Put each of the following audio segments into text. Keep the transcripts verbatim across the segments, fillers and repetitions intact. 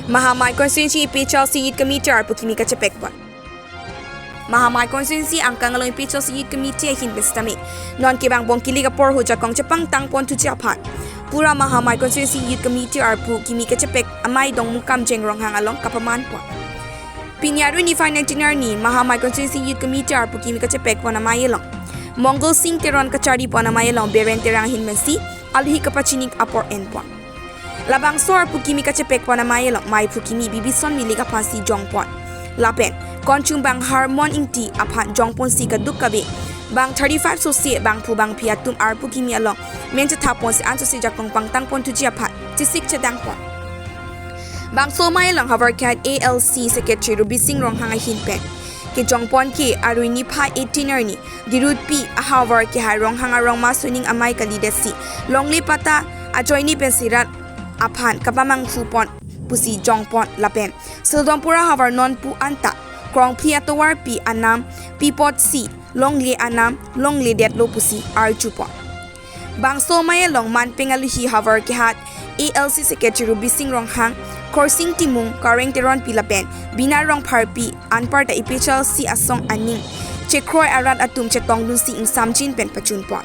Mahamai Constituency APHLC Youth Committee arpu kimi kachepek pon. Mahamai Constituency angkang along APHLC Youth Committee ahin pen sitame non kevang bong kilik apor ho jakong chepangtang pon thuji aphan pura Mahamai Constituency Youth Committee arpu kimi kachepek amei Dongmukam Jengrong hang along kapaman pon. Pini arni niphai nineteen arni Mahamai Constituency Youth Committee arpu kimi kachepek pon amei along Mongol Sing Teron kachari pon amei along Beren Terang ahin pensi aluhi kapachini apor en pon. Labangso arpu kimi kachepek pon amei along meiphu kimi Bibison Milik aphansi jong pon. Lapen konchung bang Harmon Ingti aphan jong ponsi kaduk kave bang thirty-five sose bangphu bangphi atum arpu kimi along men chetha ponsi ansose jakong pangtang pon thuji aphan chesik chedang pon. Bangso amei along havar kehat ALC Secretary Rubising Ronghang ahin pen kejong pon ke arni niphai eighteen arni Dirutpi ahavar kehai Ronghang arong ma suning amei kalidetsi longle patta ajoine pensi rat aphan kapamanghu pon pusi jong pon lapen Sildompur ahavar nonpu anta krongphli atovarpi anam pi apotsi longle anam longledetlo pusi arju pon. Bangso amei along manpeng aluhi havar kehat ALC Secretary Rubising Ronghang, Khorsing Timung, Kareng Teronpi lapen Bina Rongpharpi anparta APHLC asong aning chekroi arat atum chetongdunsi ingsamjin pen pachun pon.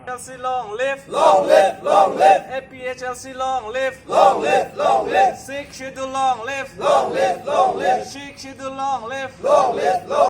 APHLC long live. Long live, long live. APHLC long live. Long live, long live. Sixth Schedule long live. Long live, long live. Sixth Schedule long live. Long live, long